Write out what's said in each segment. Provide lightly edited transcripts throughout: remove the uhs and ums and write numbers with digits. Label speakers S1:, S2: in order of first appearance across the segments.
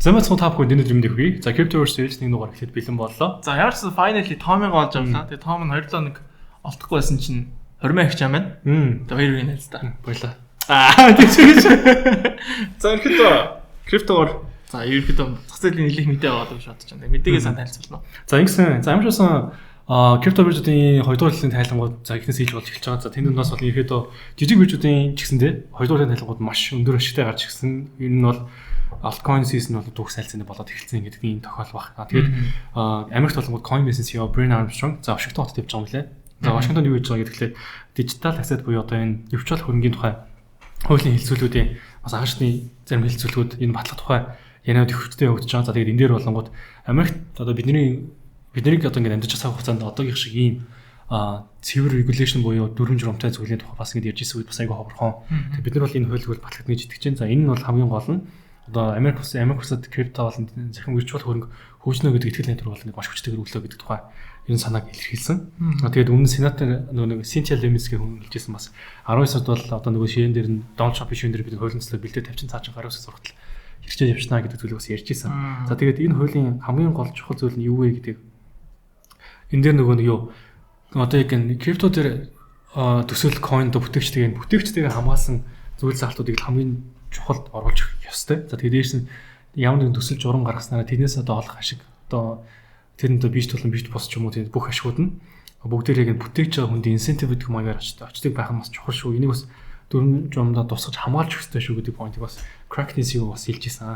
S1: Замбацхан та бүхэнд энэ өдөр мэндийг хүргэе. За, Cryptoverse ээлж нэг дугаар эхлээд бэлэн боллоо.
S2: За, ямар ч finally Томыг олж авлаа. Тэгээ Том нь 2 7 нэг олдохгүй байсан чинь 20 мянга чам байна. Тэгээ хоёр үеийн найз та.
S1: Баярлаа.
S2: Аа, тийм. За, ерөөхдөө криптогоор, за, ерөөхдөө зах зээлийн нэлэх мэдээ байгаа гэж бодож байна. Мэдээгээ сан танилцуулна.
S1: За, ингэсэн. За, ямар ч байсан крипто биржүүдийн 2 дугаар жилийн тайлангууд, за, эхнээс ил болж эхэлж байгаа. За, тэнд дундаас бол ерөөхдөө жижиг биржүүдийн ч гэсэндээ 2 дугаар жилийн тайлангууд маш өндөр ашигтай гарч ирсэн. Ер нь бол altcoin season бол дүүх сайлцааны болоод эхэлсэн гэдэг ийм тохиол баг. Тэгээд Америкт болонгууд Coinbase CEO Brian Armstrong, за, Вашингтон хотод явж байгаа юм лээ. За, Вашингтонд юу хийж байгаа гэхээр digital asset буюу одоо энэ virtual хөрөнгийн тухай хуулийн хэлцүүлүүдийн бас анхны зарим хэлцүүлгүүд, энэ батлах тухай ярианууд их хүчтэй явагдаж байгаа. За, тэгээд энэ дээр болонгууд Америкт одоо биднийг одоо ингээд амьдарч байгаа хугацаанд одоогийнх шиг ийм цэвэр regulation буюу дүрэм журамтай зүйлийн тухай бас ингэж ярьж ирсэн үед бас айгүй ховорхон. Тэгээд бид нар бол энэ хуулийг бол батлагдана гэж итгэж байна. За, энэ нь бол хамгийн гол нь одоо Америк улсад крипто болон захин virtual хөрөнгө хөгжнө гэдэг итгэл найдвар бол нэг маш хүчтэйгээр өглөө гэдэг тухай ер нь санааг илэрхийлсэн. Тэгээд өмнө сенатор нөгөө нэг Cynthia Lummis гэх хүн хэлжсэн, бас 12 сард бол одоо нөгөө ширээн дээр нь, Дональд Трампын ширээн дээр бид хуулийн төслөө бэлдээ тавьчин, цаа чин 19 сар хүртэл хэрэгжиж явчихна гэдэг зүйлийг бас ярьж ирсэн. За, тэгээд энэ хуулийн хамгийн гол чухал зүйл нь юу вэ гэдэг, энэ дээр нөгөө нэг юу, одоо яг энэ крипто дээр төсөөл coin одоо бүтээгчтэйг хамгаалсан зүйл заалтуудыг хамгийн чухалд оруулж өгөх ёстой. За, тэгээд дээрс нь ямар нэгэн төсөл журам гаргаснараа тэрнээс одоо олох ашиг, одоо тэр нь одоо бийж тулан бийж бус ч юм уу, тийм бүх ашигуд нь бүгдээр яг бүтээгч байгаа хүнд incentive гэдэг маягаар очдог байх нь бас чухал шүү. Энийг бас дүрэм журамдаа тусгаж хамгаалж өгөх ёстой шүү гэдэг point ыг бас Kraken CEO бас хэлж ирсэн.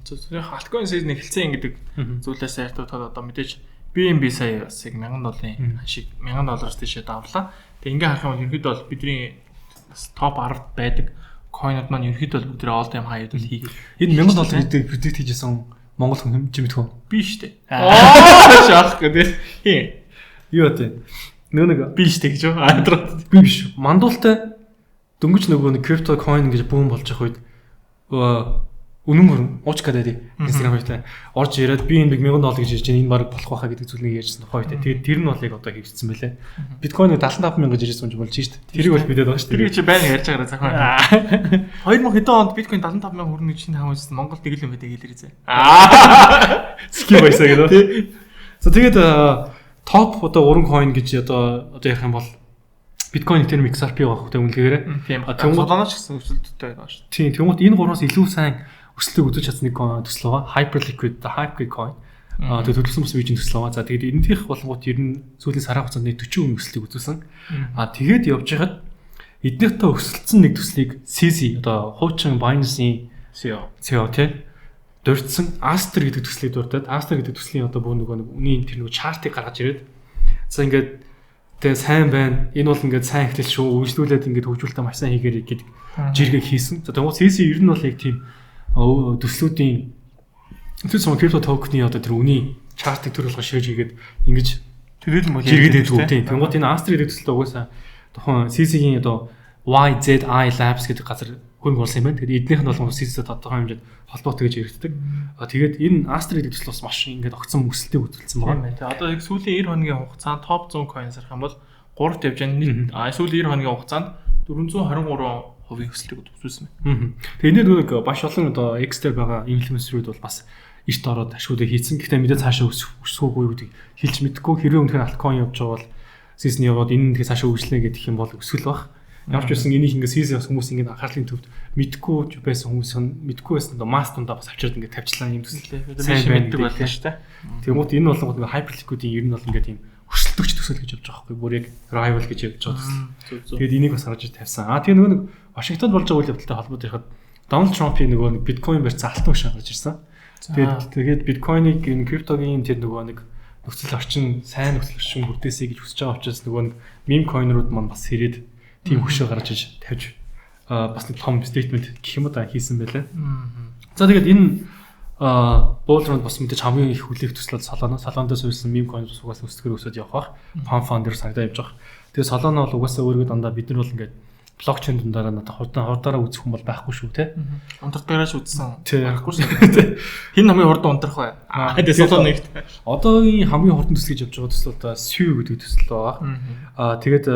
S2: Зөв зөв. Altcoin season эхэлсэн гэдэг зүйлээс ярьдаад одоо мэдээж BNB сая бас яг 1000 долларын ашиг, 1000 доллараас тийшээ давлаа. Тэгээ ингээ харах юм бол ерөнхийдөө бол бидний бас топ 10-д байдаг coin ууд маань ерөнхийдөө бол бүгд all time high-ууд бол хийгээд.
S1: Энэ 1000 доллар гэдэг predict хийжсэн Монгол хүн чи мэдхүү?
S2: Би штэ. Аа, шаах гэдэг. Хин.
S1: Юу вэ? Нөгөө нэг
S2: би штэ гэж юу? Аа,
S1: би биш. Мандуултай дөнгөж нөгөө нэг крипто coin гэж boom болж явах үед үнэн гүрэн уучка daddy Instagram хоёртой орж ирээд би энэ 1000 доллар гэж ярьж байна. Энэ баг болох байхаа гэдэг зүйлийг ярьжсэн тухай үедээ. Тэгээд тэр нь бол яг одоо хэрэгжсэн байлээ. Биткойн 75 мянга гэж ярьсан юм болж шít. Тэрийг бол мэдээд байгаа шүү дээ.
S2: Тэрийг чи байнга ярьж байгаараа захаа. 2000 хэдэн онд биткойн 75 мянга хүрнэ гэж шинэ хамаажсан Монголд нэг л юм байдаг хэлэрээ зэ.
S1: Скип байсан гэдэг. За, тэгээд топ одоо 3 coin гэж одоо ярих юм бол биткойн, Ethereum, XRP байгаа хөтэй үнэлгээгээрээ.
S2: Тийм. Solana ч гэсэн өсөлттэй байгаа шүү.
S1: Тийм. Тэнгуут энэ гураас илүү сайн өсөлтийг үзүүлж чадсан нэг төсөл байгаа. Hyperliquid, Hype coin. Тэгээд төлөвлөсөн бас бийжин төсөл байгаа. За, тэгээд энэтийнх болонгууд ер нь сүүлийн сарын хугацаанд 40% өсөлтийг үзүүлсэн. Тэгээд явж байхад эднийхтэй өсөлтсөн нэг төслийг CZ, одоо хуучин Binance-ийн
S2: CEO
S1: CEO тий дурдсан Aster гэдэг төслийг дурдаад, Aster гэдэг төслийн одоо бүх нөгөө нэг үнийн тэр нөгөө chart ыг гаргаж ирээд, за, ингээд тэгээ сайн байна. Энэ бол ингээд сайн эхлэл шүү. Үйлчлүүлээд ингээд хөгжүүлэлтээ маш сайн хийгээрэй гэдэг жиргэг хийсэн. За, тэгвэл CZ ер нь бол яг тийм төслүүдийн тэр сум крипто токены одоо тэр үнийн chart ыг төр болгоо ширж хийгээд ингэж
S2: тэрэл мөн
S1: жиргээд байдаг тийм. Тэнгуут энэ Aster гэдэг төсөлд угаасаа тухайн CZ-ийн одоо YZI Labs гэдэг газар хөрөнгө оруулсан юм байна. Тэгээд эднийх нь бол CZ-тэй тодорхой хэмжээнд холбоотой гэж яригддаг. Тэгээд энэ Aster гэдэг төсөл бас маш ингээд огцон өсөлтийг үзүүлсэн
S2: байгаа. Тийм. Одоо яг сүүлийн 90 хоногийн хугацаанд топ 100 coin сарах юм бол 3-т явж байна. Сүүлийн 90 хоногийн хугацаанд 423% өсөлтийг үзүүлсэн
S1: байна. Тэгээ энэ нэг маш олон одоо X дээр байгаа инфлюенсерүүд бол бас эрт ороод ашгуудыг хийцэн. Гэхдээ мэдээ цаашаа өсөх үгүй гэдгийг хэлж мэдэхгүй. Хэрвээ үнэхээр altcoin явж байгаа бол season яваад энэ тэгээ цаашаа үргэлжлэнэ гэдэг юм бол өсгөл баг. Ямар ч байсан энийг ингээ season бас хүмүүс ингээ анхаарлын төвд мэдгүй байсан хүмүүс нь мэдгүй байсан одоо масс дундаа бас авчирд ингээ тавьчлаа юм төсөл.
S2: Сайн байна гэдэг боллоо шүү дээ.
S1: Тэгмүүд энэ болонгод ингээ Hyperliquid-ийн ер нь бол ингээ тийм өрсөлдөгч төсөл гэж явж байгаа байхгүй, бүр яг rival гэж явж байгаа төсөл. Тэгээд энийг бас харж тавьсан. Аа, тэгээ нөгөө нэг Вашингтонд болж байгаа үйл явдалтай холбоотой ярихад Дональд Трампын нөгөө нэг биткойн барьсан алтан хөшөө гарч ирсэн. Тэгээд биткойныг, энэ криптогийн тэр нөгөө нэг нөхцөл орчин, сайн нөхцөл орчин бүрдээсэй гэж хүсэж байгаа учраас нөгөө нэг meme coin рууд маань бас хэрээд тийм хөшөө гаргаж иж тавьж бас нэг том statement гэх юм уу да хийсэн байлаа. За, тэгээд энэ bull run бас мэдээж хамгийн их хүлээх төсөл бол Solana. Solana-даас суурилсан meme coin бас угаасаа өсгөр өсөд явах бах. Pump Fun дээр сагдаа явж байгаа. Тэгээд Solana бол угаасаа өөрийгөө дандаа бид нар бол ингээд блокчейн дундаараа надад хурдан хурдаараа үзэх хүн бол байхгүй шүү те.
S2: Унтар дээрээс үзсэн. Байхгүй шүү. Хин хамгийн хурдан унтрах вэ? Аа, тэгээ Solana нэгт.
S1: Одоогийн хамгийн хурдан төсөл гэж явж байгаа төсөл одоо Sui гэдэг төсөл байгаа. Аа, тэгээд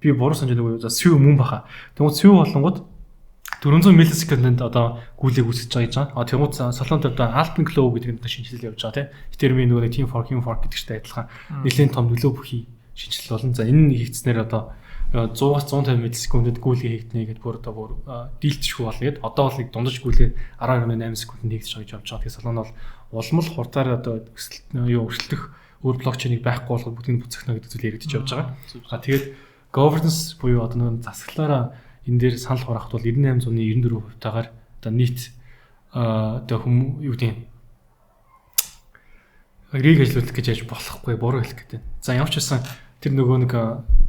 S1: би буруу санаж нэг за Sui мөн баха. Тэгмээ Sui болонгууд 400 millisecond-д одоо гүйлээ гүйцэтгэж байгаа гэж байгаа. А тэгмүүд Solana дээр одоо Alpenglow гэдэг нь шинэчлэл явж байгаа тийм. Ethereum-ийн нөгөө Team Fork, Team Fork гэдэг чигтэй адилхан нэлээд том нөлөө бүхий шинэчлэл болно. За энэ хийгдснээр одоо 100-аас 150 миллисекундэд гүйлгээ хийгднэ гэдээ бүр одоо бүр дийлдэшгүй болно гэд. Одоо бол нэг дундаж гүйлгээ 12.8 секундэд хийгдэж байгаа гэж явж байгаа. Тэгэхээр Solana бол улам л хурдаар одоо өсөлт юу өрсөлдөх өөр блокчейнийг байхгүй болгоод бүгдийг буцахна гэдэг зүйл яригдчих явж байгаа. А тэгээд governance буюу одоо нэг засаглалаараа энэ дээр санал хураахад бол 98.94% таагаар одоо нийт одоо хүм юу гэдэг рийг ажиллуулах гэж яаж болохгүй буруу хэлэх гэдэг. За ямар ч байсан тэр нөгөө нэг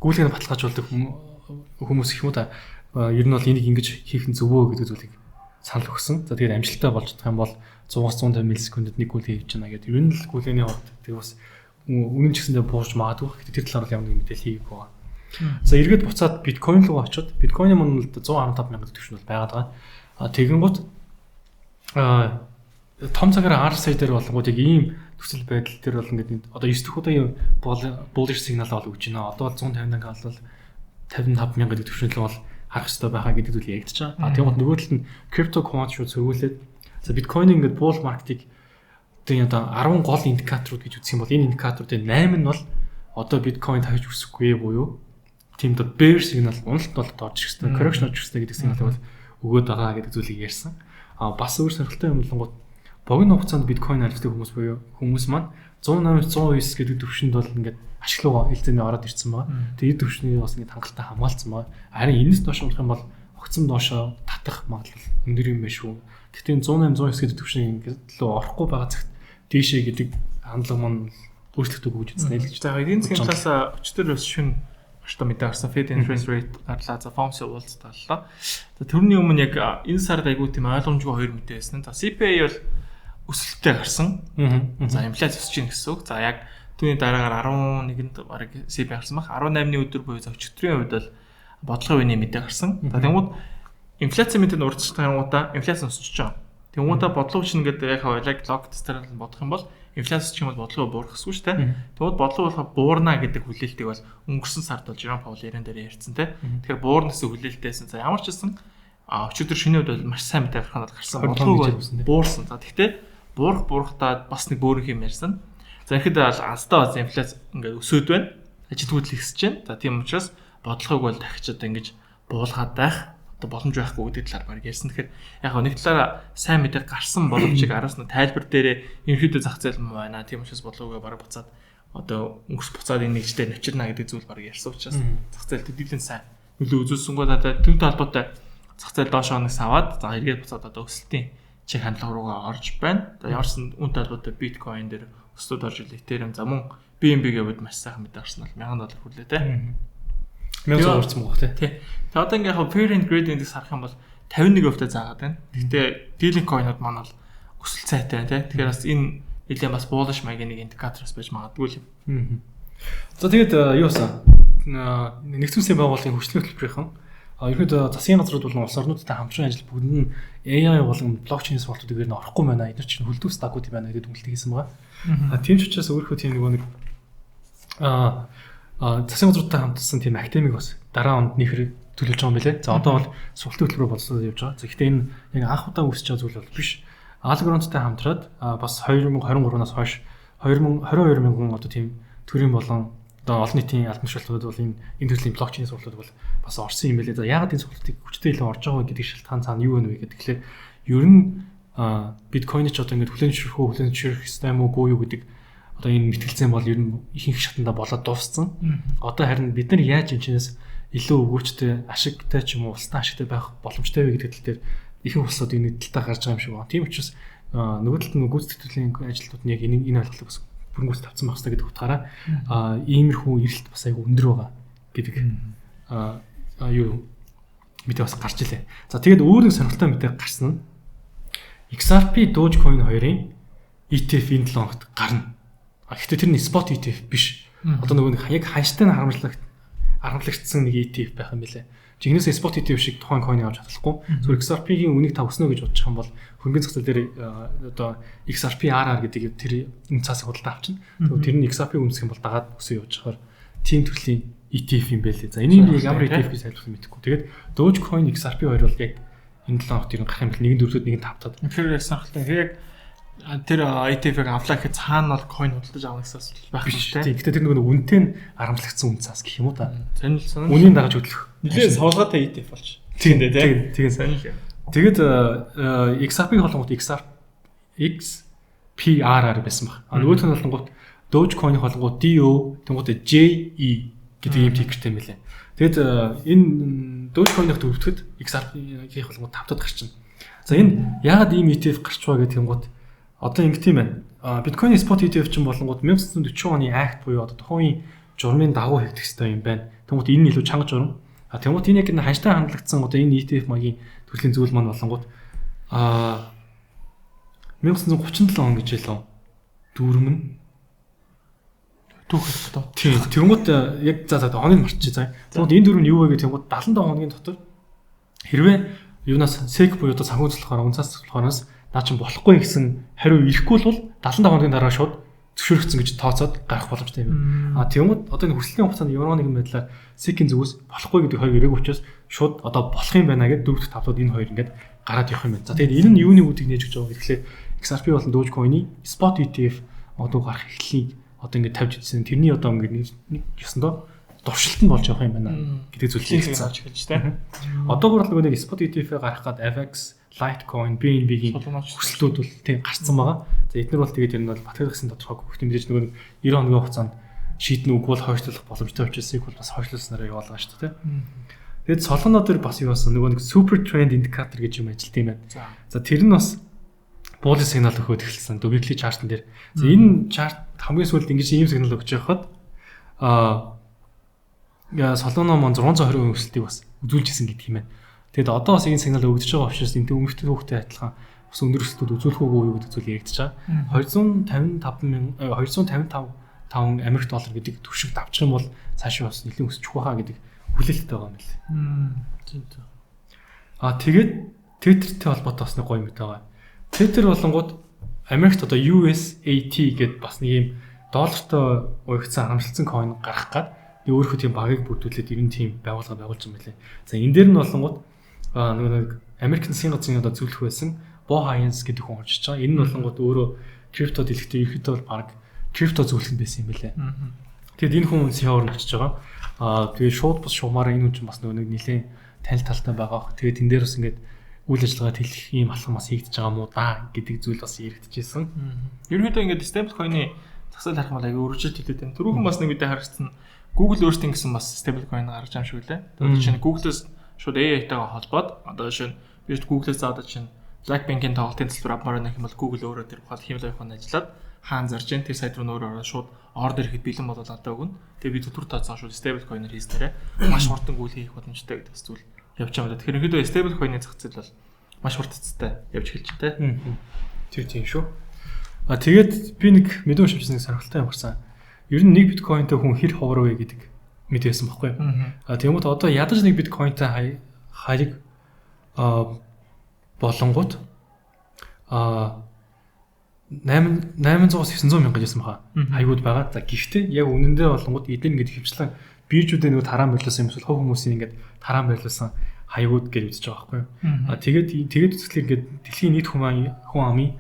S1: гүйлгээний баталгаажуулдаг хүмүүс их юм уу та ер нь бол энийг ингэж хийх нь зөв өө гэдэг зүйлийг санал өгсөн. За тэгээд амжилттай болж чадах юм бол 100-аас 150 миллисекундэд нэг гүйлгээ хийж байна гэдэг. Ер нь л гүйлгээний хувьд тэг бас үнэн ч гэсэндээ буурч магадгүй. Гэтэ тэр талаар бол ямар нэг мэдээлэл хийгээгүй байгаа. За эргээд буцаад биткойн руу очиод биткойны мөн л 115 мянган төвшин бол байгаад байгаа. А тэгэнгүүт том цагаар RSI дээр болонгууд яг ийм нөхцөл байдал дээр бол ингээд одоо 9 дэх удаагийн bullish сигнал бол өгч байна. Одоо бол 150 мянга бол 55 мянга гэдэг төвшин бол харах хэрэгтэй байхаа гэдэг зүйл яригдчих байгаа. А тэгмээд нөгөө талд нь crypto quant шүү цэргүүлээд за биткойн ингээд bull market-ыг одоо 10 гол индикаторууд гэж үзэх юм бол энэ индикаторуудын 8 нь бол одоо биткойн дахиж өсөхгүй буюу тийм одоо bear signal уналт бол орж ирэх хэрэгтэй, correction орж ирэх хэрэгтэй гэдэг сигналыг бол өгөөд байгаа гэдэг зүйлийг ярьсан. А бас өөр сонирхолтой юм болонгууд богино хугацаанд биткойн арилждаг хүмүүс буюу хүмүүс маань 108 109 гэдэг төвшөнд бол ингээд ашиглуу хилцээний ороод ирсэн байгаа. Тэгээ энэ төвшнийг бас ингээд хангалттай хамгаалцсан байгаа. Харин энэс доош унах юм бол огцом доошоо татах магадлал өндөр юм байна шүү. Гэхдээ энэ 108 109 гэдэг төвшнийг ингээд лөө орохгүй байгаа цагт дээшээ гэдэг хандлага маань өөрчлөгдөг гэж үзсэн л гэж.
S2: За эдийн засгийн талаас өчтөр бас шүн маш том мэдээ гарсан. Fed interest rate гарлаа. За FOMC уулзалт гарлаа. За тэрний өмнө яг энэ сард айгүй тийм ойлгомжгүй хоёр мэдээ байсан. За CPI бол өсөлттэй гарсан. За инфляц өсөж гин гэсэн үг. За яг түүний дараагаар 11-нд бараг CPI гарсан баг. 18-ны өдөр буюу өчигдрийн хувьд бол бодлогын үеийн мэдээ гарсан. За тэнгууд инфляцийн мэдээнд урдчлах харангуутаа инфляц өсөж байгаа. Тэнгуудаа бодлого чинь ингээд яг хаваа лог тестээр бодох юм бол инфляц ч юм бол бодлого буурах гэсэн шүү дээ. Тэгвэл бодлого болохоор буурна гэдэг хүлээлтийг бол өнгөрсөн сард бол Жером Паул яриан дээр ярьсан те. Тэгэхээр буурна гэсэн хүлээлттэйсэн. За ямар ч гэсэн өчигдөр шинэ үед бол маш сайн мэдээ гарах нь гарсан. Бодлого бол буурсан. За тэгвэл буурах буурахтаа бас нэг бөөрөх юм ярьсан. За ихэд бол алстаа бас инфляц ингээд өсөөд байна. Ажилтгууд л ихсэж байна. За тийм учраас бодлогыг бол дахиж одоо ингэж буулгаад байх одоо боломж байхгүй гэдэг талаар баг ярьсан. Тэгэхээр яг нэг талаараа сайн мэдээ гарсан боловч араас нь тайлбар дээрээ ерөнхийдөө зах зээл муу байна. Тийм учраас бодлогоо бараг буцаад одоо өнгөс буцаад энэ нэгжлээ нэвчэрнэ гэдэг зүйл бараг ярьсан учраас зах зээл төдийлөн сайн нөлөө үзүүлсэнгүү надад түүнтэй холбоотой зах зээл доошоо нэг саваад за эргээд буцаад одоо өсөлтийн чиг хандлага руугаа орж байна. За ямар ч үүнтэй холбоотой биткойн дээр өсөлтөд орж ирлээ. Ethereum за мөн BNB-гээ бид маш сайхан мэдээ гарсан бол $1000 хүрлээ те.
S1: 1100 орсон байгаа
S2: тий. Тий. Тэгээ одоо ингээ яг Fear and Greed Index харах юм бол 51% та заагаад байна. Гэхдээ dealing coin-ууд маань бол өсөлт сайтай байна тий. Тэгэхээр бас энэ нэлээд бас bullish маягийн нэг индикатор бас байж магадгүй л
S1: юм. За тэгээд юу болсон? Нэгдсэн улсын байгууллагын хөгжлийн хөтөлбөрийнхэн ерөнхийдөө засгийн газрууд болон улс орнуудтай хамтран ажил бүгд нь AI болон блокчейн сургалтуудыг ер нь орохгүй байна. Эдгээр чинь хөлдөх стакууд юм байна гэдэг дүгнэлт хийсэн байгаа. Тийм ч учраас өөрийнхөө тийм нөгөө нэг засгийн газруудтай хамтсан тийм академик бас дараа онд нэхэр төлөвлөж байгаа юм билээ. За одоо бол сургалтын хөтөлбөр боловсроод явж байгаа. За гэхдээ энэ яг анх удаа үүсэж байгаа зүйл бол биш. Algorand-тай хамтраад бас 2023-наас хойш 2022 мянган одоо тийм төрийн болон одоо олон нийтийн албан тушаалтууд бол энэ төрлийн блокчейн сургалтууд бол бас орсон юм билээ. За яагаад энэ сургалтыг хүчтэй илүү орж байгаа вэ гэдэг шалтгаан цаана юу вэ гэдэг. Тэгэхээр ер нь биткойн ч одоо ингээд хүлээн зөвшөөрөх үү, хүлээн зөвшөөрөх ёстой юм уу, юу гэдэг одоо энэ мэтгэлцэн бол ер нь ихэнх шатанда болоод дууссан. Одоо харин бид нар яаж энэ чинээс илүү өгөөчтэй, ашигтай ч юм уу, улстай ашигтай байх боломжтой вэ гэдэг тал дээр ихэнх улсууд энэ талдаа гарч байгаа юм шиг байна. Тийм учраас нөгөө талд нь гүйцэтгэх төрлийн ажилтнууд нь яг энэ ойлголтыг бас бүрэн гүйцэд авсан байх хэрэгтэй гэдэг утгаараа иймэрхүү эрэлт бас айгүй өндөр байгаа гэдэг юу мэдээ бас гарч илээ. За тэгээд өөр нэг сонирхолтой мэдээ гарсан нь XRP Dogecoin хоёрын ETF энэ 7 хоногт гарна. Гэхдээ тэр нь spot ETF биш. Одоо нөгөө нэг яг ханштай нь харамлагдсан нэг ETF байх юм билээ. Жигнэсээ spot ETF шиг тухайн coin авч чадахгүй. Зүгээр XRP-гийн үнийг та өснө гэж бодчих юм бол хөрөнгөний зах зээл дээр одоо XRP RR гэдэг тэр үн цаасыг худалдаа авчна. Тэгвэл тэр нь XRP үнсэх юм бол дагаад өсөө явж байхаар тийм төрлийн ETF юм байлээ. За энийг би ямар ETF гэж тайлбарлах мэдэхгүй. Тэгээд Dogecoin XRP хоёр бол яг Энэ 7 хоногт ер нь гарах юм бэл 1 4-д 1 5-тад.
S2: Тэгэхээр яг сонирхолтой. Яг тэр ETF-ыг авлаа гэхэд цаана бол coin худалдаж авах гэсэн асуудал байх
S1: биш үү? Гэхдээ тэр нөгөө үнэтэй нь харамслагдсан үн цаас гэх юм уу та.
S2: Сонирхол.
S1: Үнийн дагаж хөдлөх.
S2: Нилээ савлгаатай ETF болж.
S1: Тийм дээ, тийм. Сонирхол. Тэгээд XRP болонгууд XPRR байсан баг. А нөгөөх нь болонгууд Dogecoin болонгууд DO тэнгууд JE гэдэг ийм тикертэй юм билээ. Тэгэд энэ Dogecoin-ыг дөрөвдөд XRP-ийн болонгууд тавтад гарчна. За энэ яагаад ийм ETF гарч байгаа гэдэг юм гот одоо ингэ тийм байна. Bitcoin spot ETF чинь болонгууд 1940 оны Act буюу одоо тухайн үеийн журмын дагуу хийгдэх ёстой юм байна. Тэнгууд энэ илүү чанга журам. А тэнгууд энэ яг энэ ханштай хандлагдсан одоо энэ ETF маягийн төрлийн зүйл маань болонгууд 1937 он гэж хэлээ. Дүрм нь
S2: түүх хэрэгтэй.
S1: Тийм. Тэнгууд яг за оныг марчи заа. Тэнгууд энэ дүрм нь юу вэ гэх тэнгууд 75 хоногийн дотор хэрвээ юунаас SEC буюу одоо санхүү зөвлөхөөр үнцаас зөвлөхөөрөөс наа чин болохгүй гэсэн хариу ирэхгүй бол 75 хоногийн дараа шууд зөвшөөрөгдсөн гэж тооцоод гарах боломжтой юм. А тэнгууд одоо энэ хүрслийн хугацаанд ямар нэгэн байдлаар SEC-ийн зүгээс болохгүй гэдэг хоёр ирээгүй учраас шууд одоо болох юм байна гэдээ 4 дахь 5 дахь энэ хоёр ингээд гараад явах юм байна. За тэгээд энэ нь юуны үүдийг нээж өгч байгаа гэхээр XRP болон Dogecoin-ы spot ETF одоо гарах эхлэлийг одоо ингээд тавьж ирсэн. Тэрний одоо ингээд нэг ёсондоо дуршилт нь болж явах юм байна гэдэг зүйлийг
S2: хэлж эхэлж тэ.
S1: Одоогор л нөгөө нэг spot ETF-ээ гаргах гад AVAX, Litecoin, BNB-гийн хүслүүд бол тийм гарцсан байгаа. За эднэр бол тэгээд ер нь бол батлагдсан тодорхойгүй. Гэхдээ мэдээж нөгөө 90 хоногийн хугацаанд шийднэ үгүй бол хойшлуулах боломжтой учраас их бол бас хойшлуулснараа яваалгаа шүү дээ. Тэгээд Solana дээр бас юу болсон нөгөө нэг super trend indicator гэж юм ажилт юм байна. За тэр нь бас буулын сигнал өгөхөд эхэлсэн. Weekly chart-н дээр. За энэ chart хамгийн сүүлд ингэж ийм сигнал өгч байхад Solana маань 620% өсөлтийг бас үзүүлж исэн гэдэг юм байна. Тэгэд одоо бас энэ сигнал өгдөж байгаа учраас энэ өмнөхтэй хүүхдэд адилхан бас өндөр өсөлтүүд үзүүлэх үгүй юу гэдэг зүйл яригдж байгаа. 255 Америк доллар гэдэг түвшинг давчих юм бол цаашаа бас нэлээд өсчих байхаа гэдэг хүлээлттэй байгаа юм лээ.
S2: Тийм тийм.
S1: А тэгээд Tether-тэй холбоотой бас нэг гоё мэт байгаа. Tether болонгууд Америкт одоо USAT гэдээ бас нэг юм доллартай уягдсан харамсалсан coin гаргах гад нэг өөрийнхөө тийм багийг бүрдүүлээд ер нь тийм байгууллага байгуулж байгаа юм лээ. За энэ дээр нь болонгууд нөгөө нэг Америк засгийн газрын одоо зөвлөх байсан Bo Hines гэдэг хүн орж иж байгаа. Энэ нь болонгууд өөрөө крипто дэлхийдээ ерөөхдөө бол баг крипто зөвлөх нь байсан юм билээ. Тэгэд энэ хүн CEO-ор нь очиж байгаа. Тэгээд шууд бас шугамаараа энэ хүн чинь бас нөгөө нэг нэлээд танил талтай байгаа. Тэгээд тэн дээр бас ингээд үйл ажиллагаа тэлэх ийм алхам бас хийгдэж байгаа мó да гэдэг зүйл бас яригдчихсэн.
S2: Ерөнхийдөө ингээд stable coin-ы зах зээл харах юм бол аягүй өргөжлөлт хийдэг юм. Түрүүхэн бас нэг мэдээ харагдсан. Google өөрсдөө ингэсэн бас stable coin гаргаж байгаа юм шиг үлээ. Одоо чинь Google-ээс шууд AI-тайгаа холбоод одоо жишээ нь би Google-ээс одоо чинь Blackpink-ийн тоглолтын төлбөр авмаар байна гэх юм бол Google өөрөө тэр ухаал хиймэл оюун ажиллаад хаан зарж जैन тэр сайт руу өөрөө ороод шууд ордер ихэд бэлэн болоод надад өгнө. Тэгээ би төлбөр тооцоо шууд stable coin-оор хийснээрээ маш хурдан гүйл хийх боломжтой гэдэг бас зүйл явж байгаа юм да. Тэгэхээр ерөнхийдөө stable coin-ы зах зээл бол маш хурдцтай явж эхэлж байна
S1: те. Тэр тийм шүү. А тэгээд би нэг мэдээ уншижсэн нэг сонирхолтой юм гарсан. Ер нь нэг биткойнтой хүн хэр ховор вэ гэдэг мэдээ байсан байхгүй юу? А тэгмүүд одоо ядаж нэг биткойнтой хаяг болонгууд 800-аас 900 мянга гэсэн баха. Хаягуд байгаа. За гэхдээ яг үнэндээ болонгууд эдгээр ингээд хөвчлэн биржүүдээ нөгөө тараан байрлуулсан юм эсвэл хувь хүмүүсийн ингээд тараан байрлуулсан хаягуд гэж үзэж байгаа байхгүй юу? А тэгээд үзэхлээр ингээд дэлхийн нийт хүн амын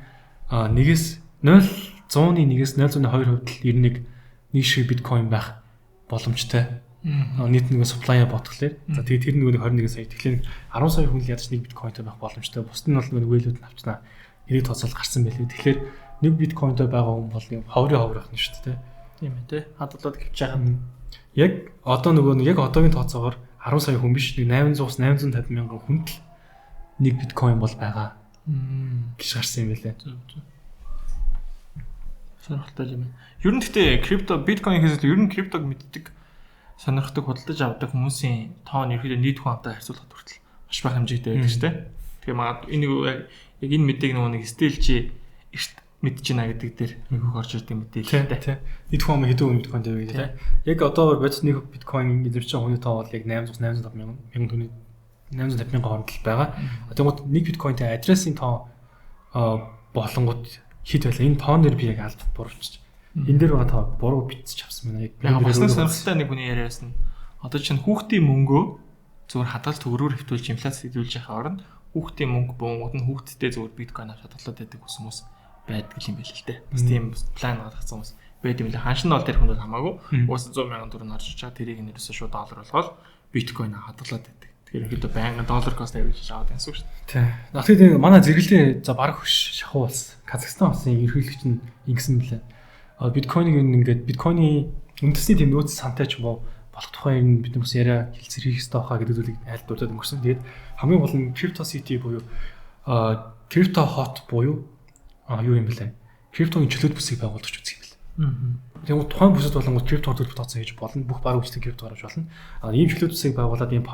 S1: 1-ээс 0.1-ээс 0.2% л ер нь нэг шиг биткойн байх боломжтой. Нийт нэг supply-а бодглохлоор. За тэгээд тэр нөгөө 21 сая. Тэгэхээр 10 сая хүн л ядаж нэг биткойнтой байх боломжтой. Бусд нь бол нөгөө вэлүүд нь авчнаа. Энийг тооцоол гарсан байлээ. Тэгэхээр нэг биткойнтой байгаа хүн бол нэг ховрын ховор байх нь шүү дээ.
S2: Тийм ээ тий. Хадгалаад гэвч байгаа нь
S1: яг одоо нөгөө нэг яг одоогийн тооцоогоор 10 сая хүн биш нэг 800-аас 850 мянган хүнд л нэг биткойн бол байгаа гэж гарсан юм байлээ.
S2: Сонирхолтой юм байна. Ер нь гэхдээ крипто биткойн гэхээс илүү ер нь криптог мэддэг сонирхдаг худалдаж авдаг хүмүүсийн тоо нь ерөөдөө нийт хүн амтай харьцуулахад хүртэл маш бага хэмжээтэй байдаг шүү дээ. Тэгэхээр магад энэ яг энэ мэдээг нөгөө нэг стил чи эрт мэдэж байна гэдэг дээр их орж ирдэг мэдээлэлтэй.
S1: Тий. Нийт хүн ам хэдэн хүн биткойн дээр вэ гэдэг. Яг одоо бодит нэг биткойн эзэмшиж байгаа хүний тоо бол яг 800 805 мянган төгрөг 850 мянган хооронд л байгаа. Тэгмээд нэг биткойнтэй адресийн тоо болонгууд хэд байлаа. Энэ тоон дээр би яг алдад бурууччих. Энэ дээр байгаа тоо буруу бичиж авсан байна.
S2: Яг бас нэг сонирхолтой нэг хүний яриас нь одоо чинь хүүхдийн мөнгөө зүгээр хадгалт төгрөгөөр хэвтүүлж инфляц хэвтүүлж явах оронд Хүүхдийн мөнгө буунгууд нь хүүхдтэй зүгээр биткойн авч хадгалаад байдаг хүмүүс байдаг юм байл л дээ. Бас тийм план гаргацсан хүмүүс байд юм лээ. Ханш нь бол тэр хүнд бол хамаагүй. Уус 100 мянган төгрөг орж иж байгаа. Тэрийг нь ерөөсөө шууд доллар болгоод биткойн хадгалаад байдаг. Тэгэхээр ерөнхийдөө байнгын доллар cost average аваад байсан шүү дээ.
S1: Тий. Тэгэхээр манай зэрэглэлийн за бараг хөш шахуу улс Казахстан улсын ерөнхийлөгч нь ингэсэн мөлий. Биткойныг ингээд биткойны үндэсний тийм нөөц сантай ч юм уу болох тухай юм бид нар бас яриа хэлцэр хийх ёстой хаа гэдэг зүйлийг айл дурдаад өнгөрсөн. Тэгээд хамгийн гол нь Crypto City буюу крипто хот буюу юу юм бэлээ? Криптогийн чөлөөт бүсийг байгуулж үзэх юм бэл. Тэгээд тухайн бүсэд болонгууд крипто төлбөр тооцоо хийж болно. Бүх баруун үстэй крипто гаргаж болно. Ийм чөлөөт бүсийг байгуулад ийм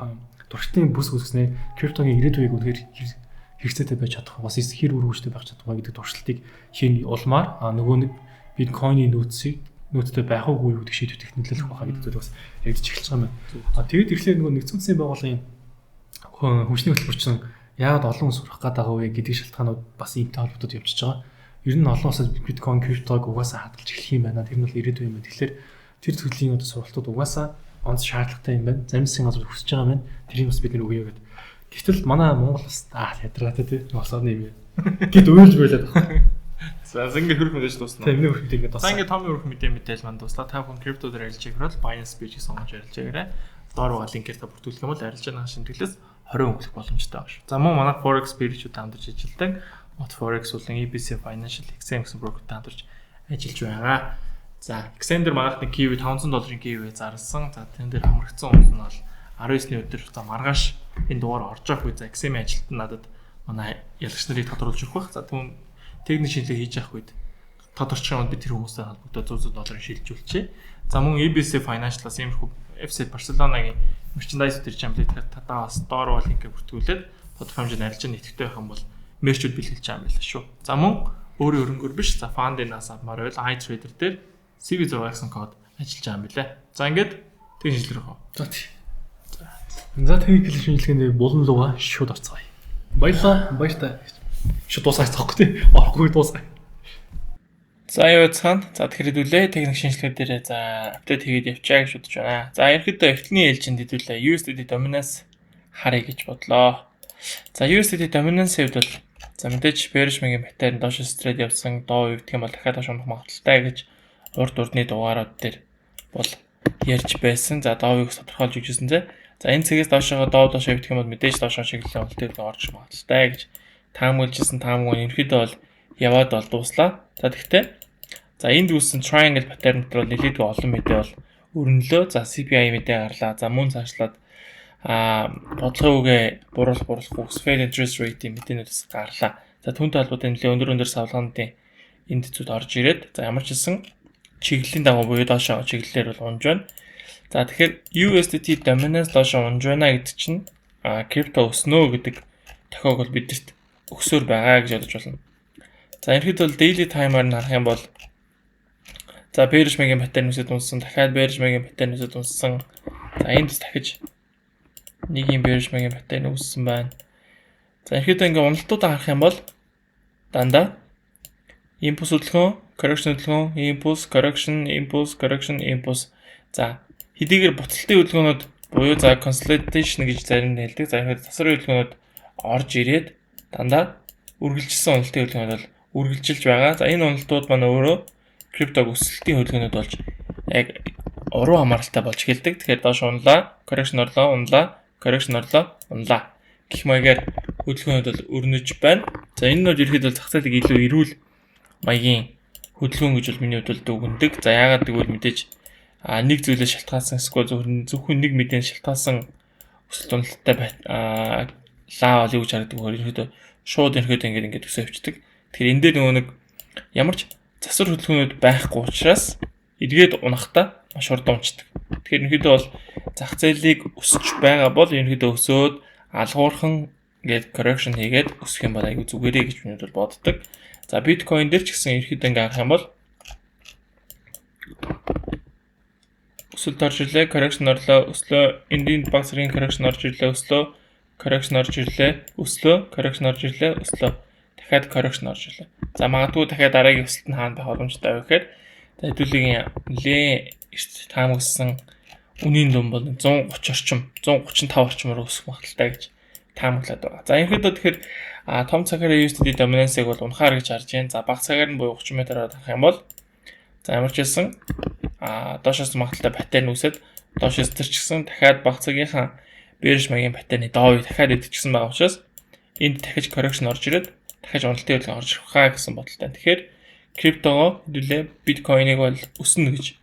S1: туршилтын бүс үүсгэснээр криптогийн ирээдүйг үнэхээр хэрэгцээтэй байж чадах бас хэр үр хөвчтэй байх чадах вэ гэдэг туршилтыг хийн улмаар нөгөө нэг биткойны нөөцийг нөөцтэй байх уугүй юу гэдэг шийдвэрт нөлөөлөх байхаа гэдэг зүйл бас яригдчих эхэлж байгаа юм байна. Тэгээд ирэхлээр нөгөө нэгдсэн үндэсний байгууллагын хөгжлийн хөтөлбөр чинь яагаад олон улс сурах гээд байгаа вэ гэдэг шалтгаанууд бас иймтэй холбогдоод явчихж байгаа. Ер нь олон улсад биткойн, криптог угаасаа хадгалж эхлэх юм байна. Тэр нь бол ирээдүйн юм байна. Тэгэхээр тэр төрлийн одоо сургалтууд угаасаа онц шаардлагатай юм байна. Зарим засгийн газар хүсэж байгаа юм байна. Тэрийг бас бид нэр өгье гэдэг. Гэвтэл манай Монгол бас ядраатай тий. Босооны юм. Гэт уйлж байлаад байна.
S2: За ингээ хөрөх мэдээж дуусна.
S1: Тийм миний хөрөх мэдээ ингээ дуусна.
S2: За ингээ Томын хөрөх мэдээ мэдээл манд дуслаа. Та бүхэн крипто дээр арилжаа гэвэл Binance Page-ийг сонгож арилжаа гэрээ. Доор байгаа линкээр та бүртгүүлэх юм бол арилжааны шинтгэлээс 20 өнгөлөх боломжтой байгаа шүү. За мөн манай Forex Page-үүд хамтарч ажилладаг. Mot Forex болон EBC Financial XM гэсэн брокертэй хамтарч ажиллаж байгаа. За XM дээр манайх нэг Kiwi 500 долларын Kiwi зарласан. За тэн дээр хамрагдсан хүмүүс нь бол 19-ний өдөр за маргааш энэ дугаар орж явах үе за XM-ийн ажилтан надад манай ялагч нарыг тодруулж өгөх байх. За түн техник шинжилгээ хийж явах үед тодорчих юм бол би тэр хүмүүстэй холбогдоод 100 долларын шилжүүлчихье. За мөн EBC Financial-аас иймэрхүү FC Barcelona-гийн merchandise өдр чамлыг татаа бас доор бол линкээ бүртгүүлээд тодорхой хэмжээнд арилжаанд идэвхтэй байх юм бол мерчүүд бэлгэлж байгаа юм байна шүү. За мөн өөрийн өрөнгөөр биш за фандинаас авмаар байвал iTrader дээр CV6 гэсэн код ажиллаж байгаа юм билэ. За ингээд тэг шинжилгээ рүү.
S1: За тий. За техник шинжилгээний булан луга шууд орцгоё. Баярлалаа. Баяртай. Шууд дуусгах байхгүй тий. Орохгүй дуусгая.
S2: За юу цаана. За тэгэхээр хэдүүлээ техник шинжилгээ дээр за апдейт хийгээд явчаа гэж бодож байна. За ерөнхийдөө эртний ээлжинд хэдүүлээ USDT dominance харъя гэж бодлоо. За USDT dominance хэвд бол за мэдээж bearish маягийн pattern доош straight явсан доо өвдөх юм бол дахиад доош унах магадлалтай гэж урд урдны дугаарууд дээр бол ярьж байсан. За доовыг тодорхойлж өгчээсэн зэ. За энэ цэгээс доошоо доо доош өвдөх юм бол мэдээж доошоо чиглэлийн уналтыг орж магадлалтай гэж таамаглажсэн таамаг нь ерөнхийдөө бол яваад бол дууслаа. За тэгтээ за энд үүссэн triangle pattern дотор бол нэлээдгүй олон мэдээ бол өрнөлөө. За CPI мэдээ гарлаа. За мөн цаашлаад бодлогын үгээ буруулах буруулахгүй Fed interest rate-ийн мэдээнүүд бас гарлаа. За түүнтэй холбоотой нэлээ өндөр өндөр савлгаануудын энд зүйд орж ирээд за ямар ч хэлсэн чиглэлийн дагуу буюу доошоо чиглэлээр бол унж байна. За тэгэхээр USDT dominance доошоо унж байна гэдэг чинь крипто өснө гэдэг тохиог бол бидэрт өксөөр байгаа гэж бодож байна. За ерөнхийдөө бол daily time-аар нь харах юм бол за bearish маягийн pattern үсэд унсан, дахиад bearish маягийн pattern үсэд унсан. За энд бас дахиж нэг юм bearish маягийн pattern үүссэн байна. За ерөнхийдөө ингээ уналтуудаа харах юм бол дандаа импульс хөдөлгөөн, correction хөдөлгөөн, импульс, correction, импульс, correction, импульс. За хэдийгээр буцалтын хөдөлгөөнүүд буюу за consolidation гэж зарим нь хэлдэг. За ерөнхийдөө засварын хөдөлгөөнүүд орж ирээд дандаа үргэлжилсэн уналтын хөдөлгөөнүүд бол үргэлжилж байгаа. За энэ уналтууд маань өөрөө криптог өсөлтийн хөдөлгөөнүүд болж яг уруу хамааралтай болж эхэлдэг. Тэгэхээр доош унлаа, correction орлоо, унлаа, correction орлоо, унлаа гэх маягаар хөдөлгөөнүүд бол өрнөж байна. За энэ нь бол ерөнхийдөө зах зээлийг илүү эрүүл маягийн хөдөлгөөн гэж бол миний хувьд бол дүгнэдэг. За яагаад гэвэл мэдээж нэг зүйлээс шалтгаалсан эсвэл зөвхөн нэг мэдээнд шалтгаалсан өсөлт уналттай лаа бол юу гэж харагддаг вэ? Ерөнхийдөө шууд ерөнхийдөө ингээд ингээд өсөө явчихдаг. Тэгэхээр энэ дээр нөгөө нэг ямар ч засвар хөдөлгөөнүүд байхгүй учраас эргээд унахдаа маш хурдан унцдаг. Тэгэхээр ерөнхийдөө бол зах зээлийг өсөж байгаа бол ерөнхийдөө өсөөд алгуурхан ингээд correction хийгээд өсөх юм бол айгүй зүгээрээ гэж миний бол боддог. За биткойн дээр ч гэсэн ерөнхийдөө ингээд харах юм бол өсөлт орж ирлээ, correction орлоо, өслөө, эндийн баг зэргийн correction орж ирлээ, өслөө, correction орж ирлээ, өслөө, correction орж ирлээ, өслөө. Дахиад correction орж ирлээ. За магадгүй дахиад дараагийн өсөлт нь хаана байх боломжтой вэ гэхээр за хэдүүлгийн нэлээд эрт таамагласан үнийн дүн бол 130 орчим, 135 орчмоор өсөх магадлалтай гэж таамаглаад байгаа. За, ерөнхийдөө тэгэхээр том цагаар USDT dominance-ыг бол унахаар гэж харж байна. За, бага цагаар нь буюу 30 метрээр харах юм бол за, ямар ч хэлсэн доошоос магадлалтай pattern үүсээд доошоос тэрчгсэн, дахиад бага цагийнхаа bearish маягийн pattern ы доо дахиад идчихсэн байгаа учраас энд дахиж correction орж ирээд дахиж уналтын хөдөлгөөн орж ирэх хаа гэсэн бодолтой. Тэгэхээр криптогоо хэдүүлээ биткойныг бол өснө гэж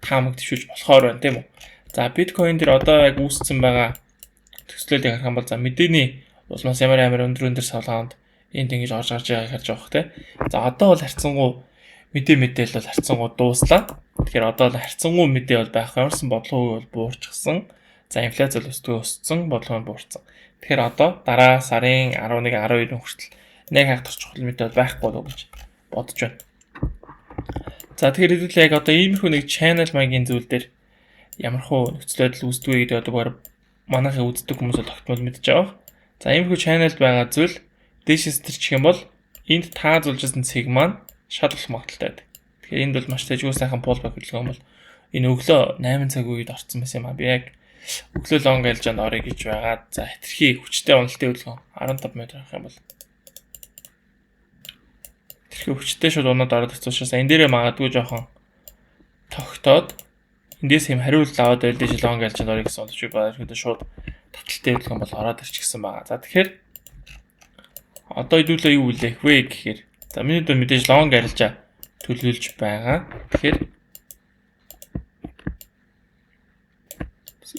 S2: таамаг дэвшүүлж болохоор байна, тийм үү. За, биткойн дээр одоо яг үүссэн байгаа төслүүдийг харах юм бол за, мэдээний улмаас ямар ямар өндөр өндөр савлгаанд энд ингэж орж гарч байгааг харж байгаа хэ. За, одоо бол харьцангуй мэдээлэл бол харьцангуй дууслаа. Тэгэхээр одоо бол харьцангуй мэдээ бол байхгүй, ямарсан бодлого бол буурчихсан. За, инфляц бол өсдгөө өссөн, бодлого нь буурсан. Тэгэхээр одоо дараа сарын 11, 12 хүртэл нэг хагдар чухал мэдээ бол байхгүй болов гэж бодож байна. За, тэгэхээр хэдүүлээ яг одоо иймэрхүү нэг channel маягийн зүйл дээр ямар хуу нөхцөл байдал үүсдэг вэ гэдэг одоо баг манайхыг үздэг хүмүүс бол тогтмол мэдж байгаа. За, иймэрхүү channel байгаа зүйл дээшээс тэрчих юм бол энд таазуулжсэн цэг маань шал болох магадлалтай байдаг. Тэгэхээр энд бол маш тэжгүй сайхан pullback хөдөлгөөн бол энэ өглөө 8 цаг үед орсон байсан юм а. Би яг өглөө long арилжаанд орё гэж байгаа. За, хэтэрхий хүчтэй уналтын хөдөлгөөн 15 метр авах юм бол тэрхий хүчтэй шууд унаад ороод ирсэн учраас энэ дээрээ магадгүй жоохон тогтоод эндээс юм хариулт аваад байл дээш long арилжаанд орё гэсэн болж би ерөөдөө шууд таталтын хөдөлгөөн бол ороод ирчихсэн байгаа. За, тэгэхээр одоо хэдүүлээ юу үлээх вэ гэхээр за, миний хувьд мэдээж long арилжаа төлөвлөж байгаа. Тэгэхээр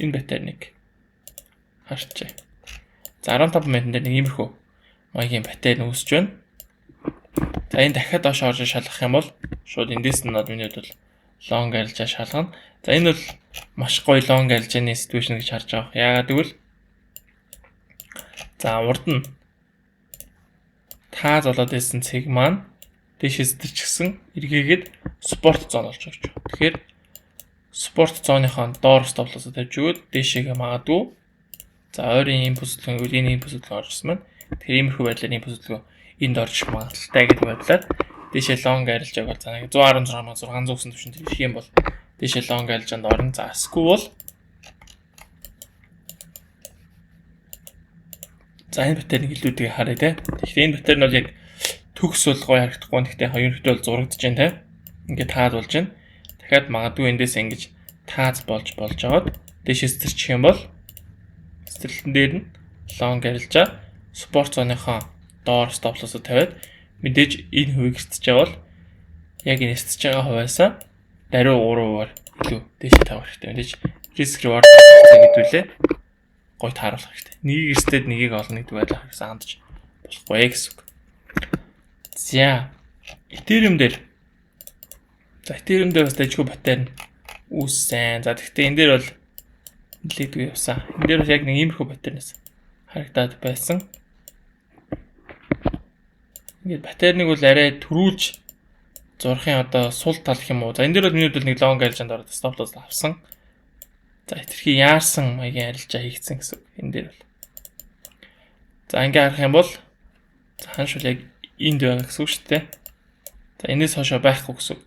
S2: энэ pattern ыг харчээ. За, 15 минутын дээр нэг иймэрхүү маягийн pattern үүсэж байна. За, энэ дахиад доош орж шалгах юм бол шууд эндээс нь миний хувьд бол long арилжаа шалгана. За, энэ бол маш гоё long арилжааны situation гэж харж байгаа. Яагаад гэвэл за, урд нь тааз болоод байсан цэг маань дээшээс тэрчгсэн, эргээгээд support zone болж өгч. Тэгэхээр support zone ныхоо доор stop loss оо тавьж өгөөд дээшээгээ магадгүй за, ойрын импульс хөдөлгөөн, энэ импульс хөдөлгөөн орж ирсэн маань. Тэгэхээр иймэрхүү байдлаар импульс хөдөлгөөн энд орж ирэх магадлалтай гэдэг байдлаар дээшээ long арилжааг бол за, 116,600 гэсэн түвшинд ирэх юм бол дээшээ long арилжаанд орно. За, эсвэл бол за, энэ pattern ыг илүүтэйг харъя те. Тэгэхээр энэ pattern бол яг төгс бол гоё харагдахгүй. Гэхдээ ерөнхийдөө бол зурагдаж байна те. Ингээд тааз болж байна. Дахиад магадгүй эндээс ингэж тааз болж болж жагаад дээшээ сэтэрчих юм бол сэтрэлтэн дээр нь long арилжаа, support zone ныхоо доор stop loss оо тавиад мэдээж энэ хувийг эрсдэж байгаа бол яг энэ эрсдэж байгаа хувиасаа даруй 3%-аар илүү дээшээ тавих хэрэгтэй. Мэдээж risk reward гэдүүлээ гой тааруулах хэрэгтэй. Нэгийг эрсдээд нэгийг олно гэдэг байдлаар хэрэгсэн хандаж болохгүй гэсэн үг. За, Ethereum дээр. За, Ethereum дээр бас дажгүй pattern үүссэн. За, тэгвэл энэ дээр бол нэлээдгүй явсан. Энэ дээр бас яг нэг иймэрхүү pattern аас харагдаад байсан. Ингээд pattern ыг бол арай төрүүлж зурхын одоо сул тал гэх юм уу. За, энэ дээр бол миний хувьд бол нэг long арилжаанд ороод stop loss авсан. За, хэтэрхий яарсан маягийн арилжаа хийгдсэн гэсэн үг энэ дээр бол. За, ингээ харах юм бол за, ханш бол яг энд байгаа гэсэн үг шүү дээ. За, энэс хойшоо байхгүй гэсэн үг.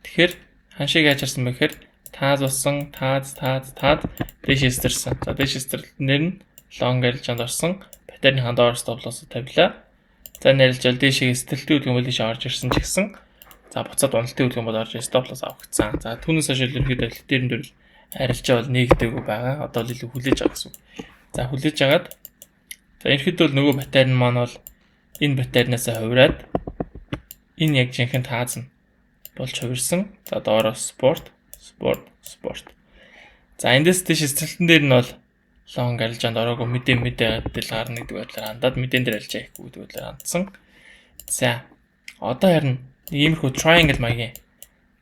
S2: Тэгэхээр ханшийг яаж харсан бэ гэхээр тааз болсон, тааз, тааз, тааз дээш эстэрсэн. За, дээш эстэрэлтэн дээр нь long арилжаанд орсон. Pattern ныхаа доор stop loss тавилаа. За, арилжаал дээшээ сэтрэлтийн хөдөлгөөн бол дээшээ орж ирсэн ч гэсэн за, буцаад уналтын хөдөлгөөн бол орж stop loss авагдсан. За, түүнээс хойш ерөнхийдөө дээр нь дөрвөл арилжаа бол нэгдээгүй байгаа. Одоо л илүү хүлээж байгаа гэсэн үг. За, хүлээж агаад за, ерөнхийдөө бол нөгөө pattern маань бол энэ pattern аас хувираад энэ яг жинхэнэ тааз нь болж хувирсан. За, доороос support, support, support. За, эндээс тийш сэтрэлтэн дээр нь бол long арилжаанд ороогүй, мэдээ мэдээ гэдэл гарна гэдэг байдлаар хандаад мэдэн дээр арилжаа хийхгүй гэдэг байдлаар хандсан. За, одоо харин нэг иймэрхүү triangle маягийн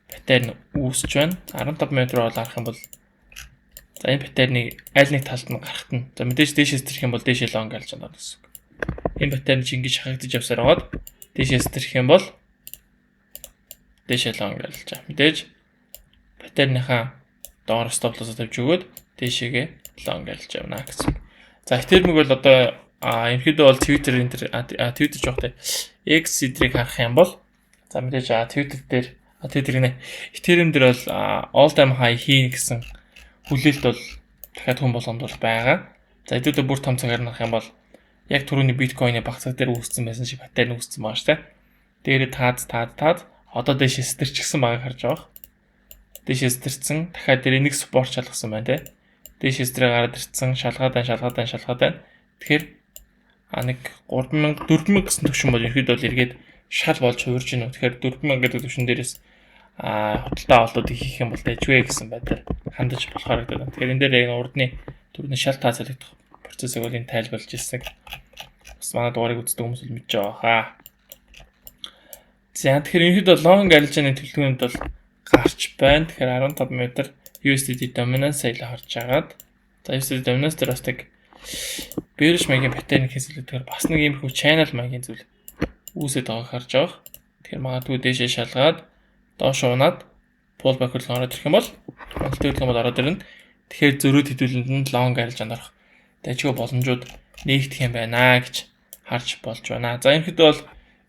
S2: pattern үүсэж байна. 15 метр бол харах юм бол за, энэ pattern ыг аль нэг талд нь гарахт нь за, мэдээж дээшээ сэтрэх юм бол дээшээ long арилжаанд орно гэсэн үг. Энэ pattern чи ингэж шахагдаж явсаар байгаад дээшээ сэтрэх юм бол дээшээ long арилжаа. Мэдээж pattern ныхаа доор stop loss тавьж өгөөд дээшээгээ long арилж явна гэсэн. За, Ethereum бол одоо ерөнхийдөө бол Twitter энэ Twitter жоохтой X эдрийг харах юм бол за, мэдээж Twitter дээр Twitter гинэ, Ethereum дээр бол all time high хийн гэсэн хүлээлт бол дахиад хүн болгонд бол байгаа. За, хэдүүлээ бүр том цагаар харах юм бол Яг түрүүний биткойны багцаг дээр үүссэн байсан шиг pattern үүссэн байгаа шүү дээ. Дээрээ тааз тааз тааз одоо дээшээ сэтэрчихсэн байгааг харж байгаа. Дээшээ сэтэрсэн, дахиад дээр нэг support шалгасан байна те. Дээшээ сэтрээ гараад ирсэн, шалгаад байна, шалгаад байна, шалгаад байна. Тэгэхээр нэг 3000 4000 гэсэн түвшин бол ерөөдөө бол эргээд шал болж хувирж гинүү. Тэгэхээр 4000 гэдэг түвшин дээрээс худалдаа авалтуудыг хийх юм бол дайжгүй гэсэн байдлаар хандаж болох харагдаад байна. Тэгэхээр энэ дээр яг урдны түрүүний шал таацаалагдах процессыг бол энэ тайлбарлаж ирсэн. Бас манай дугаарыг үздэг хүмүүс бол мэдж байгаа хаа. За, тэгэхээр ерөнхийдөө long арилжааны төлөвлөгөөнд бол гарч байна. Тэгэхээр 15 м USDT dominance аяла харж агаад, за, USDT dominance дээр бас нэг bearish маягийн pattern хийсэлээр бас нэг иймэрхүү channel маягийн зүйл үүсэт байгааг харж байгаа. Тэгэхээр магадгүй дээшээ шалгаад доош унаад pullback хөдөлгөөн ороод ирэх юм бол, уналтын хөдөлгөөн бол ороод ирнэ. Тэгэхээр зөрүүд хэдүүлэнд нь long арилжаанд орох дайжгүй боломжууд нээгдэх юм байна гэж харж болж байна. За, ерөнхийдөө бол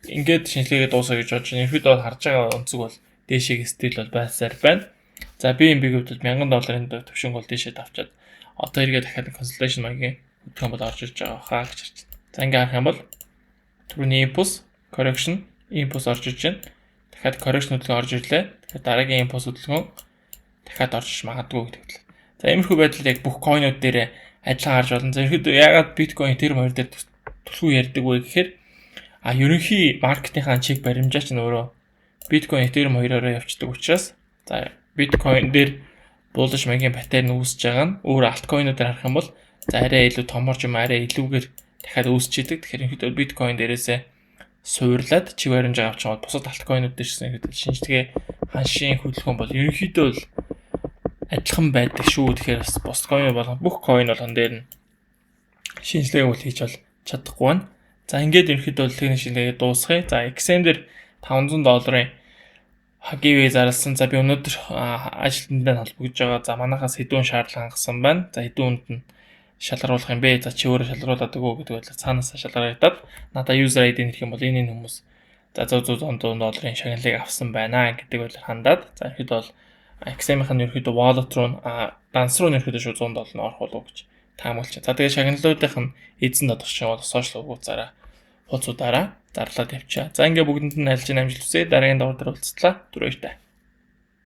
S2: ингээд шинжилгээгээ дуусгая гэж бодож байна. Ерөнхийдөө бол харж байгаа өнцөг бол дээшээ стил бол байсаар байна. За, BNB-ийн хувьд бол 1000 долларын төвшинг бол дээшээ давчаад одоо эргээ дахиад consolidation маягийн хөдөлгөөн бол орж ирж байгаа хаа гэж харж байна. За, ингээ харах юм бол түрүүний impulse, correction, impulse орж ирж байна. Дахиад correction хөдөлгөөн орж ирлээ. Тэгэхээр дараагийн impulse хөдөлгөөн дахиад орж иж магадгүй гэдэг л. За, иймэрхүү байдлаар яг бүх coin ууд дээр адилхан харж болно. За, ерөөдөө яагаад биткойн, Ethereum хоёр дээр түлхүү ярьдаг вэ гэхээр ерөнхий market ийнхаа чиг баримжаа чинь өөрөө биткойн, Ethereum хоёроор явцдаг учраас, за, биткойн дээр bullish маягийн pattern үүсэж байгаа нь өөр altcoin уудаар харах юм бол, за, арай илүү томорж юм, арай илүүгээр дахиад үүсч идэг. Тэгэхээр ерөнхийдөө биткойн дээрээсээ суурлаад чиг баримжаа авч байгаа бусад altcoin ууд дээр ч гэсэн ерөнхийдөө шинжилгээ ханшийн хөдөлгөөн бол ерөнхийдөө бол адилхан байдаг шүү. Тэгэхээр бас бус coin болгон, бүх coin болгон дээр нь шинжилгээг бол хийж бол чадахгүй байна. За, ингээд ерөнхийдөө бол техник шинжилгээгээ дуусгая. За, XM дээр 500 долларын giveaway зарласан. За, би өнөөдөр ажилтнтай холбогдож байгаа. За, манайхаас хэдэн шаардлага хангасан байна. За, хэдэн хүнд нь шалгаруулах юм бэ? За, чи өөрөө шалгаруулад өгөө гэдэг байдлаар цаанаасаа шалгарагдаад надаа user ID нэрх юм бол энэ хүмүүс, за, 100 100 100 долларын шагналыг авсан байна гэдэг байдлаар хандаад, за, ерөнхийдөө бол XM-ийн ерөнхийдөө wallet руу, данс руу ерөнхийдөө шууд 100 доллар нь орох болов гэж таамаглаж байна. За, тэгээ шагналуудынх нь эзэн тодорч юм бол social хуудасаараа хуудасуудаараа зарлаад явчаа. За, ингээ бүгдэнд нь альж амжилт хүсье. Дараагийн дугаар дээр уулзлаа. Түр баяртай.